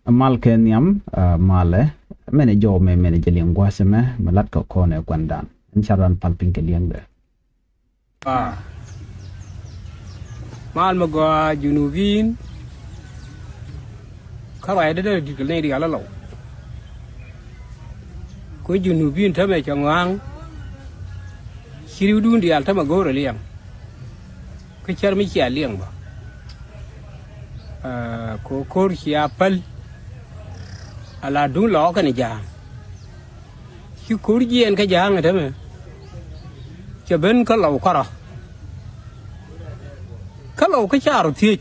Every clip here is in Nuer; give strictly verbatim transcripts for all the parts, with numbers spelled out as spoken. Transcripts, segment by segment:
Mal kɛ nhiam, ah, malɛ, mɛn ɛ jɔw mɛ, mɛn ɛ jɛ liɛŋ gua̱a̱th ɛmɛ, mɛ lat kɛ kɔn ɛ gua̱ndan. Ɛn ca ran pal piny kɛ liɛŋdɛ. Ah. Mal mi gɔaa Junubin. Kä ruac dee dee di̱t kɛ nɛy diaal alɔw. Ku Junubin tämɛ cɛ ŋɔaŋ. Ci ri̱wdun diaal tämɛ go̱o̱rɛ liɛŋ. Kä cär mi cia liɛŋ bä. Ah, kɛ ɣöö ko̱r cia päl. Ala duŋ lɔɔk kɛnɛ ja̱a̱ŋ. Ci ko̱r jiɛɛn kä ja̱a̱ŋ ɛ tämɛ. Cɛ ben kä lɔw kärɔ̱. Kä lɔw kä ca rɔ thiec.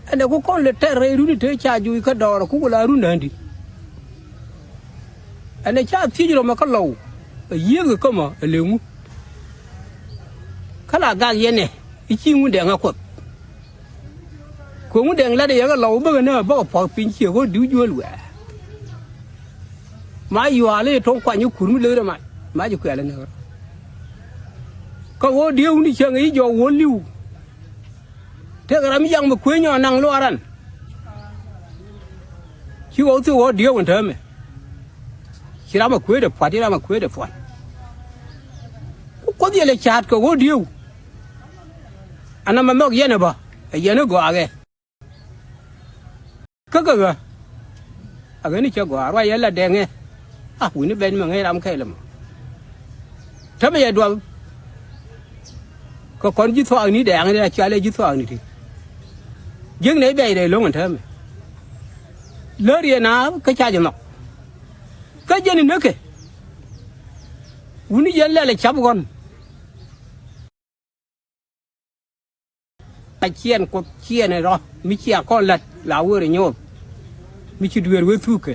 Ɛnɛ ku kɔn lɛ tɛr rɛy runi te ca juuc kä dɔɔr ku wula run da̱a̱n di̱t. Ɛnɛ ca thiec rɔmɛ kä lɔw. Ɛ yiëëk ɛ kämä ɛ leŋu. Kä la gak yɛn ɛ i̱ ci ŋun dɛŋ ɛ kuɔth. Kueŋu dɛŋ lat yɛ kä lɔw bäkɛ nä bäkɛ puɔ̱k piny ciek ɣöö diw juöl wɛɛ. Ma yuaal i̱ to̱ŋ kuany i̱ kur mi lëkdɛ mac mac i̱ kuɛl inɛ ɣöö. Kä ɣöö dieu ni cäŋ i̱ jɔk wä li̱w. Tëëkɛ ram i̱ jak mi kueeny ɔ naŋ luaaran. Ci ɣɔw thok ɣɔw dieu in täämɛ. Ci ram ɛ kueecdɛ pua̱t i̱ ram ɛ kueecdɛ pua̱t. Ku kuoth yɛ lɛ ca̱a̱t kɛ ɣöö dieu. Anɛ mɛ nhɔk yɛn ɛ bä ɛ yɛn i̱ gɔaaɣɛ. Kä kä ɣä. A ɣän i̱ cä gɔaa ruac yɛ la dɛŋɛ. A wi̱ni bɛny mɛ ŋäc ram kɛl ɛmɔ. Tämɛ yɛ duɔth. Kɛ kɔn ji̱ thuaakni dɛŋɛ dee a cia lɛ ji̱ thuaakni ti. Jiäknɛ i̱ bɛc rɛy lo̱ŋ ɛn täämɛ. Lär yɛ na kä ca jɛ nhɔk. Kä jɛn i̱ näkɛ. Wi̱ni yɛn lɛl ɛ ca̱p ɣɔn. A ciɛn kuoth ciɛn ɛ rɔ mi cia kɔn la̱t la wëër ɛ nyooth. Mi ci dueer wee thuukɛ.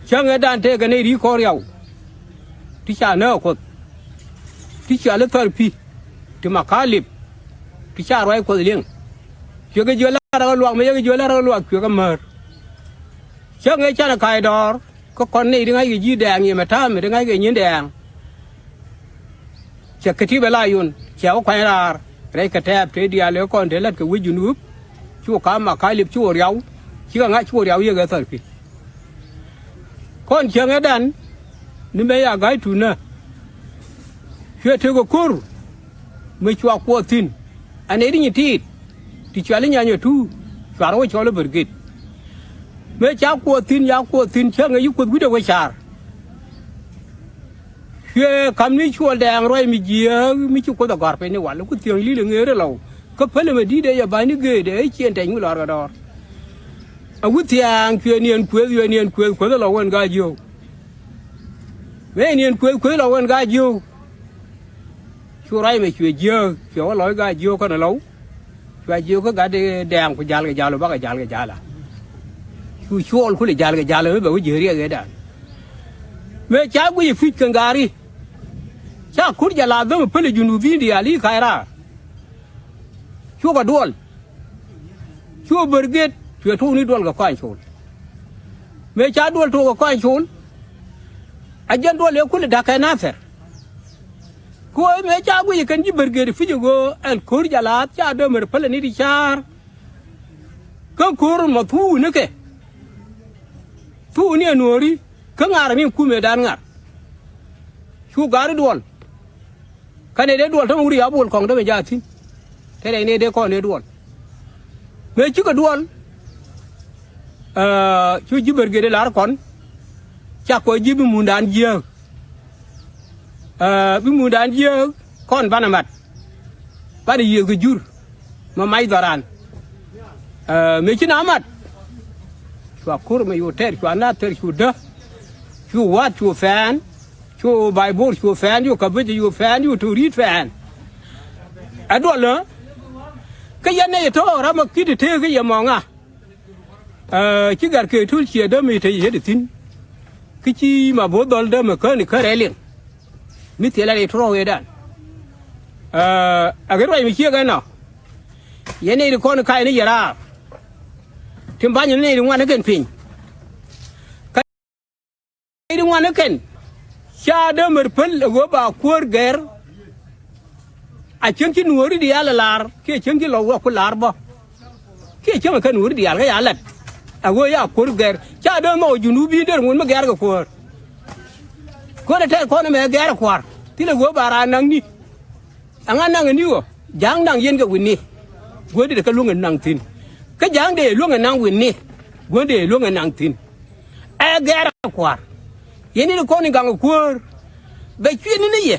Cäŋ ɛ dan tëëkɛ nɛy ri kɔn riaw. Ti ca nääk kuoth. Ti ca li thär pi̱. Ti ma ka̱a̱ lip. Ti ca ruac kuoth liŋ. Cuɛ kɛ jiö la̱t rɔ luak mi yɛ kɛ jiö la̱t rɔ luak cuɛ kɛ määr. Cäŋ ɛ canɛ ka̱a̱c dɔɔr. Kä kɔn nɛy ti ŋa̱ckɛ ji̱ dɛɛŋ yɛ mɛ ta̱a̱mɛ ti ŋa̱ckɛ nyin dɛɛŋ. Cɛ kɛ ti bɛ la yun cɛ wä kuany raar rɛy kɛ tɛɛp tëë diaal ëë kɔn tëë lät kɛ wec Junub. Cu ka̱a̱m a ka̱a̱c lip cu riaw. Cikɛ ŋa̱c cu riaw yek ɛ thär pi̱. Kɔn cäŋ ɛ dan ni mëë ya ga̱a̱c tuut nä. Cuɛ tëëkɛ ko̱r. Mi cua kuɔth thi̱n. Ɛ nɛy ti nyin tiit ti cuali nyanyɛ tuur. Cuarɛ wä cɔl i̱ bärgit. Mëë ca kuɔth thi̱n ya kuɔth thi̱n cäŋ ɛ yi kuoth wi̱cdɛ wä ca̱a̱r. Cuɛ ka̱m ni cuɔl dɛɛŋ ruac mi jiääk mi ci kuoth ɛ gɔ̱a̱r piny ni wal ku thiäŋ li̱l ɛ ŋeer ɛ lɔw. Kä päl ɛmɛ di̱t ɛ yɛ ba̱ny ni geet ɛ ciɛn tɛny wi̱i̱ lɔr kɛ dɔɔr. Ɛ wi̱i̱ thia̱a̱ŋ cuɛ niɛn kuëth cuɛ niɛn kuëth kuëth ɛ lɔw wän ga̱a̱c yio̱w. Mëë niɛn kuëth kuëth lɔw wän ga̱a̱c yio̱w. Cu ruac mɛ cuɛ jiääk cuɛ wä lɔc gaa jiök kɔn ɛ lɔw. Cua jiök kä gat dɛɛŋ ku ja̱l kɛ ja̱l bakɛ ja̱l kɛ ja̱l a. Cu cuɔl kulɛ ja̱l kɛ ja̱l mi bɛ wä jiääk riɛk ëëdan. Mëë ca guic ɛ pi̱c kɛn gaari. Ca kur jɛ la dhäm ɛ päl ɛ Junubin diaal i̱ ka̱c raar. Cukɛ duɔl. Cu bärget cuɛ tuuni duɔl kɛ kɔaŋ col. Mëë ca duɔl tuɔk kɛ kɔaŋ col. A jɛn duɔl ëë kulɛ da̱k kɛ Nathɛr. Ku ɣöö mëë ca guic kɛn ji̱ bärget pi̱c ɛ ɣöö ɛn ko̱r jɛ la̱a̱th ca dämär pälɛ ni ti ca̱a̱r. Kä ko̱r mɔ thuuknikɛ. Thuukni ɛ nuɔ̱ɔ̱ri kä ŋa̱r ni kumɛ dan ŋa̱r. Cu gaari duɔl. Kä nɛy dee duɔl tämɛ wut ya bol kɔŋ tämɛ jaa thi̱n. Te rɛy nɛy dee kɔn dee duɔl. Mëë cikɛ duɔl. Cu ji̱ bärget dee lar kɔn. Ca kɔ ji̱ bi mundan jiääk. Bi mundan jiääk kɔn banɛ mat. Banɛ yiëëth kɛ jur. Ma mac dhɔran. Mëë ci na mat. Cua ko̱r mɛ cu tɛr cua na tɛr cu dä. Cu wath cu fɛɛn. Cu Baibol cu fɛɛn cu ka̱bäcä cu fɛɛn cu to̱ri̱t fɛɛn. Ɛ duɔlä. Kä yɛn nɛy tɔ̱ ram ɛ ki̱t ɛ tëëk kä yɛ mɔŋa. Ci gat kɛ tul ciɛ däm i̱ te yet i̱ thi̱n. Kä ci ma bo̱o̱th dhɔl däm ɛ käni kä rɛl in. Mi thilɛ ri tuɔɔk ëëdan. Ɛ kɛ ruac mi ciek ɛnɔ. Yɛn nɛy ri kɔn ka̱c ni yɛ raar. Ti ba̱ny ni nɛy ri ŋuan ni kɛn piny. Kä nɛy ri ŋuan ni kɛn. Ca dämär päl ɛ ɣöö ba kuäär gɛr. A cieŋ ci nuɔɔri diaal ɛ la̱r kiɛ cieŋ ci lɔw wä ku la̱r bä. Kiɛ cäŋ ɛ kɛn wur diaal kä ya lat. A ɣöö ya kuäär gɛr ca dee nhɔk Junubin der ŋun mi gɛr kɛ kuäär. Kuäär ɛ tɛth kɔn ɛmɛ gɛr ɛ kua̱r thilɛ ɣöö ba raan naŋ ni. Ɛŋa naŋ ɛ ni ɣöö ja̱a̱ŋ naŋ yɛn kɛ wi̱ni. Guäär dit ɛ kä luäŋ ɛ naŋ thi̱n. Kä ja̱a̱ŋ dee luäŋ ɛ naŋ wi̱ni. Guäär dee luäŋ ɛ naŋ thi̱n. Ɛ gɛr ɛ kua̱r. Yɛn in kɔn in gaŋ ɛ kuäär. Bɛ cui̱n ni ni yɛ.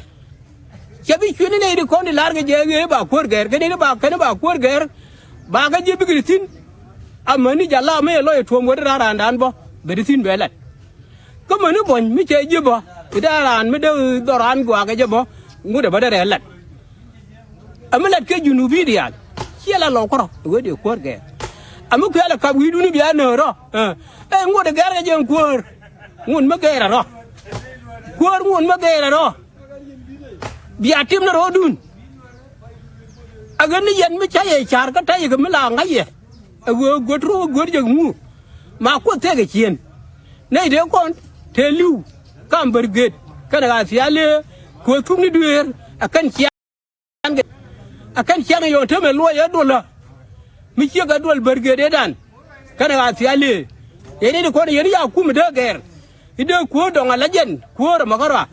Cɛ bi cui̱n ni ni di kɔn di la̱r kɛ jɛ ɣee ba kuäär gɛr kɛ ni di ba kɛn ba kuäär gɛr. Ba kɛ ji̱ bikɛ di thi̱n. Amäni jɛ la mi yɛ lɔc ɛ tuɔ̱ɔ̱m wä di raan raandan bä bɛ di thi̱n bɛ lat. Kä mäni buɔ̱ny mi cɛ ji̱ bä i̱ dee raan mi dee dhɔr raan guakä jɛ bä. Ŋut ɛ bä dee rɛɛ lat. Ami lat kɛ Junubin diaal ciɛ la lɔw kärɔ ɛ wee dee kuäär gɛɛr. Ami kuɛ la kap wi̱i̱dun i̱ bia nöör rɔ. Ɛ ŋuɔ̱t ɛ gɛɛr kɛ jɛ ɛn kuäär. Ŋuɔ̱t mi gɛɛr ɛ rɔ. Kuäär ŋuɔ̱t mi gɛɛr ɛ rɔ. Bia tim ni rɔɔdun. A ɣän ni yɛn mi ca yɛ ca̱r kä ta̱yɛ kɛ mi la ŋa̱c yɛ. Ɛ wee guäär rɔ wä guäär jɛ ŋu. Ma kuoth tëëkɛ ciën. Nɛy dee kɔn tëë li̱w kam bär gët kɛnɛ ɣaa thia̱a̱lëë. Kuäär thuk ni dueer ɛ kɛn ciaŋ. Ɛ kɛn ciaŋ yɔn temɛ luɔc ɛ duɔlä. Mi ciek ɛ duɔl bär gët ëëdan kɛnɛ ɣaa thia̱a̱lëë. Yɛn in kɔn yɛn ya kum dee gɛɛr. I̱ dee kuäär dɔ̱ŋ a la jɛn kuäär ɛmɔ kärɔa.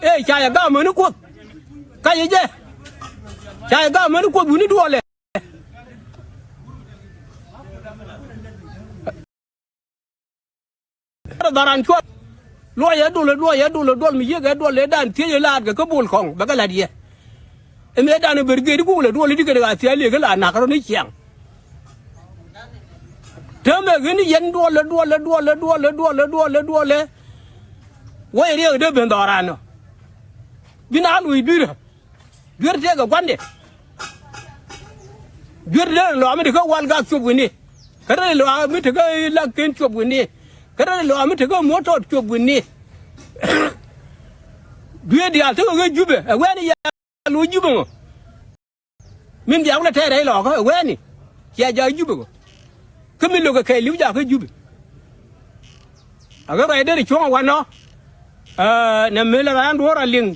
Ëë ca yɛ gam mäni kuoth. Ka yɛ jɛ ca yɛ gam mäni kuoth wuni duɔlɛ. Dhɔran cuɔt luɔc ɛ duɔl ɛ duɔl ɛ duɔl ɛ duɔl mi yiëk ɛ duɔl ɛ dan thiec ɛ laat kɛ kä bul kɔŋ bɛ kɛ la̱t yɛ. Ɛ mëë dan ɛ bär gët i̱ gukɛ lɛ duɔl i̱ ti kɛn ɣaa thia̱a̱lëë kä la nak rɔ ni ciaŋ. Täämɛ ɣän i̱ yɛn duɔlɛ duɔlɛ duɔlɛ duɔlɛ duɔlɛ duɔlɛ duɔlɛ. Wä yɛ riɛk dee ben dhɔran ɔ. Bi na luc dui̱rä. Duer tëëkɛ gua̱ndɛ. Duer dee lɔa mi te kä wal gak cuɔp wi̱ni. Kä rɛy lɔa mi te kä lak ken cuɔp wi̱ni. Kä rɛy lɔa mi te kä muɔ̱t tɔt cuɔp wi̱ni. Duer diaal tekɛ ɣä Jupɛ ɛ wɛɛni yɛ. Lo̱c Jupɛ ŋɔ. Min bia wulɛ tɛɛr rɛy lɔɔkä ɛ wɛɛni. Cia jaak Jupɛ kɔ. Kä min lo̱kɛ kɛɛliw jaak kä Jupɛ. A ɣä ruac derɛ cuɔ̱ŋ a wanɔ. Ɛ nɛ mëë lɛ ɣän duɔ̱ɔ̱r a liŋ.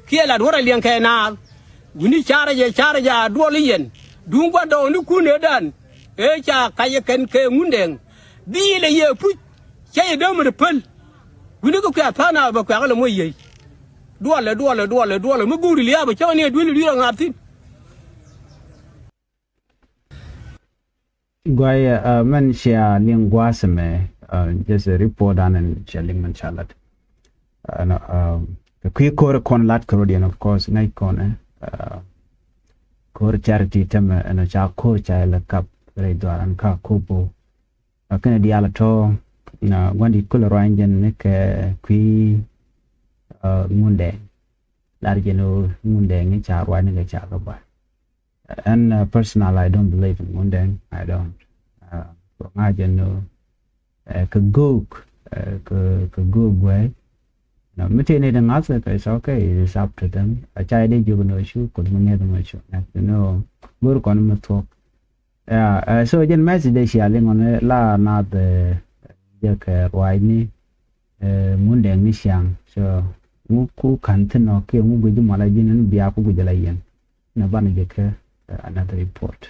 Kiɛ la duɔ̱ɔ̱r a liŋ kɛ naath. Wi̱ni carɛ jɛ carɛ jɛ a duɔl i̱ yɛn. Duŋ gua̱ndɔɔŋnikun ëëdan. Ëë ca kac ɛ kɛn kɛ Ŋundɛŋ. Biilɛ yɛ puc. Cä yɛ dämɛ ri päl. Wi̱ni kä kuɛ a tha̱a̱ŋ naath bɛ kuɛ a ɣä lɛ muɔ̱c yiey. Duɔlɛ duɔlɛ duɔlɛ duɔlɛ mi go̱o̱ri lia̱a̱ bɛ cäŋɛ ni ɛ duel i̱ dui̱r ɛ ŋa̱a̱th thi̱n. Guay, uh, mɛn cia liŋ gua̱a̱th ɛmɛ, uh, just a report an ɛn cia liŋ mɛn ca lat. Uh, ɛn, uh, kɛ kui̱ ko̱r kɔn lat kɛ rɔ̱diɛn, of course ŋäc kɔn ɛ, uh, ko̱r charity tämɛ ɛn ca ko̱r ca ilɛ kap rɛy dhuaran ka ko̱r bo̱o̱. Lakin diaal tɔ na gua̱n dit kulɛ ruany jɛn ni kɛ kui̱, uh, Ŋundɛŋ. Lar jɛn ɣöö Ŋundɛŋ ni ca ruany ni kɛ ca kɛ ba. And, uh, personal, I don't believe in Ŋundɛŋ. I don't. Uh, ŋa jɛn ɣöö, uh, kɛ göök, uh, kɛ, kɛ göök guɛy. Na mi tëë ni di ŋa̱th kɛ, it's okay. It's up to them. A ca dee jiök ni cu kuth mi ŋi̱eth mi cu ŋi̱eth. You know, go̱r kɔn mi thuɔ̱k. Yeah, uh, so jɛn message dee cia liŋ ɔn la naath, uh, jɛ kɛ ruacni, uh, Ŋundɛŋ ni ciaŋ. So ŋu ku ka̱n thi̱n ɔ kiɛ ŋu guic mɔla ji̱n ni bia ku guic la yɛn. Na banɛ jɛ kɛ, uh, another report.